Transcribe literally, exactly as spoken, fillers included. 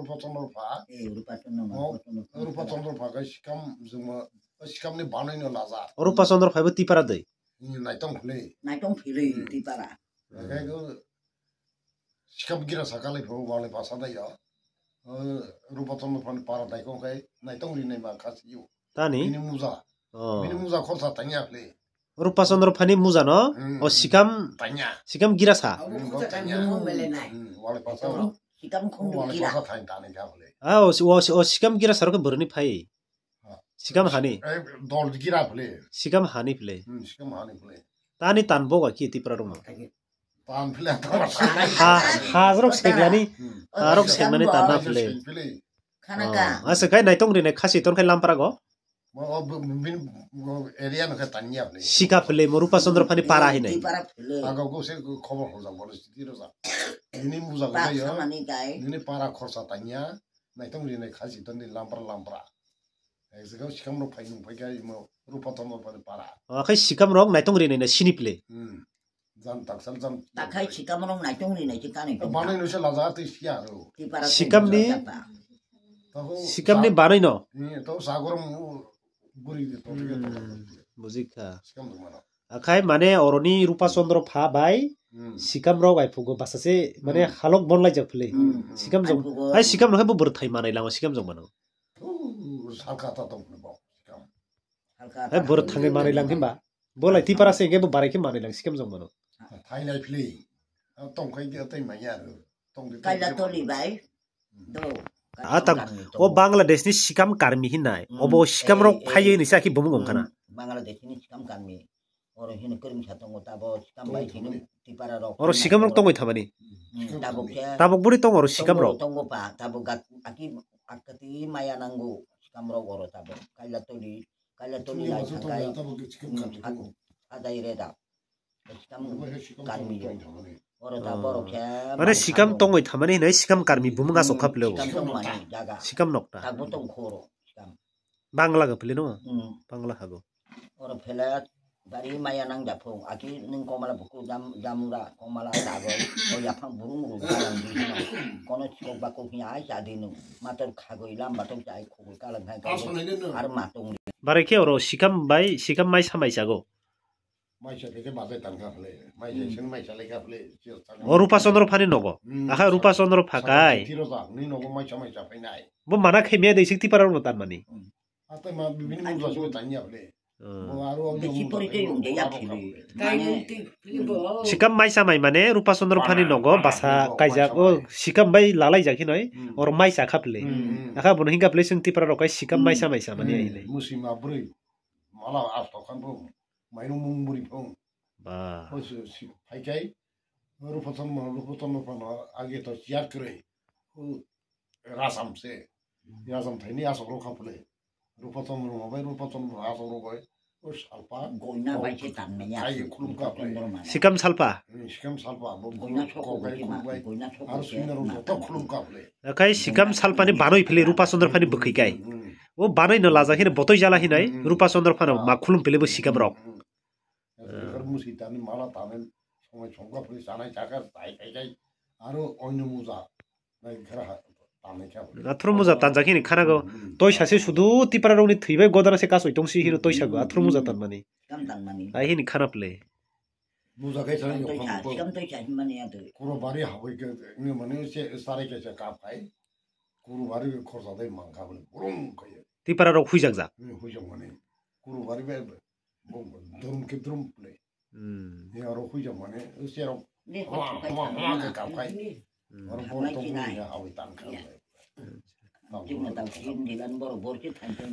Rupa Chandra pha. Eh, Rupa Chandra, oh, Rupa Chandra pha. Rupa Chandra pha khe sikam juma, sikam ni banai no laja. Rupa Chandra pha bo Tipara dei. Ni naitom khule. Naitom khule, hmm, Tipara. Khe ko sikam gira sakalai pho wale pasa dai yo. Eh, Rupa Chandra pha ni para dai ko khe naitom ri nai ma khasi yo. Tani? Bini muja. Oh. Bini muja khorsa tanya khule. Rupa Chandra pha ni muja no? Hmm. O sikam, tanya. Sikam gira sa? Abo hmm, khorsa tanya. Tanya. Hmm, wale pasa. Sikam khundu gira. Wale pasa thai tani kha khule. Ah, o, o, o sikam gira sa ro khe boroni phai. Ha. Sikam hani. Eh, dol gira phule. Sikam hani phule. Hmm, sikam hani phule. Tani tan boga ki Tipra rokno. Tan phule tan. Ha, ha rok seglani. Hmm. Ha rok seglani tan na phule. Phule. Khana ka. Ah, ase kai naitom ri nai khasi ton khai lampra go. Mo, o, bu-, bu-, bin, mo, area no khe tanya phule. Sika phule, mo Rupa Chandra pha ni para hinai. Tipara phule. Aga go se khobor hoja bole siti roja. Nini muja go ya. Samani kai. Nini para khorsa tanya. Naitom ri nai khasi ton ni lampra lampra. Ekjagao sikam rok phai nung phai khe imo Rupa Chandra pha ni para. O, khai sikam rok naitom ri nai na sini phule. Hmm. Jan taksal jan. Takhai sikam rok naitom ri nai khe kanai tong. Banai no se laja tei siya ro. Tipara sikam ni. Tabo sikam ni sa-, banai no. Hmm, to sagor mu buri de to. Hmm, bujikha. Sikam rok mano. Akhai mane oroni Rupa Chandra pha bai hmm, sikam rok ai phugo basa se mane hmm, halok bon lai jak phule. Hmm, hmm. Sikam jong. Ai phugo. Ai sikam no khe bo bwrwk thai manai lango sikam jong mano. Oh, salka ta tong phule bo sikam. Salka ta. Ai bwrwk thangwi manai lang himba. Bo lai Tipara se hingke bo barai khe manai lang sikam jong mano. Thai lai phile. Tong khai ge tai manya ro. Tong de. Kaila tong de. Toli bai. Hmm. Do. Ah, tak. Karmi to. O Bangladesh ni sikam karmi hinai. Hmm. Obo sikam rok eh, phai eh, ni sa ki bumung hmm, ongkhana. Bangladesh ni sikam karmi. Oro hino kwrwngsa tongo tabo sikam bai hino Tipara rok. Oro sikam rok tongoi thamani. Hmm, tabok khe. Tabok buri tongo oro sikam rok. Tongo pa tabok gat aki akati maya nango sikam rok oro tabok. Kaila toli Kaila toli lai thakai, hmm, sajai reda. Sikam karmi yo. Oro ta borok khe mane sikam tongoi thamani hinai sikam karmi bumung asok kha phileo. Sikam tongmani jaga. Sikam nokta. Takbo tong khoro sikam. Bangla ga phile no? Hmm. Bangla hago. Oro phele gari maya nang japhung. Aki nung komala buku jam, jamura komala dagoi. O yaphang burung rung jalang di hino. Kono chikok bakok hiya ai cha di nung. Mator khagoi lam batok chai khogoi kalang hai. Ar matong. Bare khe oro sikam bai, sikam maisa mai chago. Maisa khe khe bazai tangkha khle. Maisa hmm, sini maisa lekha khle. O Rupa Chandra phani nogo. Hmm, akha Rupa Chandra phakai. Tiro jak ni nogo maisa maisa phainai. Bo mana khe me de sik Tipara rokno tanmani. Hmm. Atai ma bibini muja soi tanya khle. Hmm. Bo aro bisi pori tei ungde ya phili. Mane sikam maisa mai mane Rupa Chandra phani nogo basa kaijak o sikam bai lalai jak hinoi. Hmm. Or maisa kha khle. Hmm. Akha bono hingka khle sing Tipara rok kai sikam maisa maisa mani ai le. Musi ma broi. Mala asto khan bo. Mairung mung buri phong. Ba. Hoi si, si, phai kai. Rupa Chandra, Rupa Chandra phano age to chair kwrwi. Hu, rasam se. Rasam thaini asok rok kha phule. Rupa Chandra bai Rupa Chandra asok rok bai. O salpa. Goina bai se tan manya. Ai khulum kha phule. Sikam salpa. Hmm, sikam salpa. Bo goina sok ko bai khulum bai. Goina sok. Ar suina rok to khulum kha phule. Akai sikam salpani banoi phile Rupa Chandra phani bwkhwi kai. Hmm, hmm. O banoi no laja hine botoi jala hinai hmm, hmm. Rupa Chandra phano ma khulum phile bo sikam rok. Hmm, hmm. Musi tani mala tani songai songka phuli sanai chaka tai kai kai aro oino muja nai khara tanai kha phuli. Athro muja tanjak hini khana go hmm, hmm. Toi sase sudu Tipra rokni thwi bai godana se kasoi tongsi hino toi sago athro muja tanmani. Kam tanmani. Ai hini khana phule. Muja kai sanai. Kam toi sa, kam toi sa himani ato. Kuro bari habai ke ngi mani se sarai kaisa kap kai. Kuru bari khorsa dai mangkha bole burung kaya. Tipra rok huijak jak. Hmm, huijak mani. Kuru bari be, bo, drum ke drum play. Hmm. Ni aro huijak mani, usia rok. Hama, hama, hama ke kap khai. Hmm. Aro bor to buri ya awi tan kha. Jing na tau jing dilan bor bor ke than than.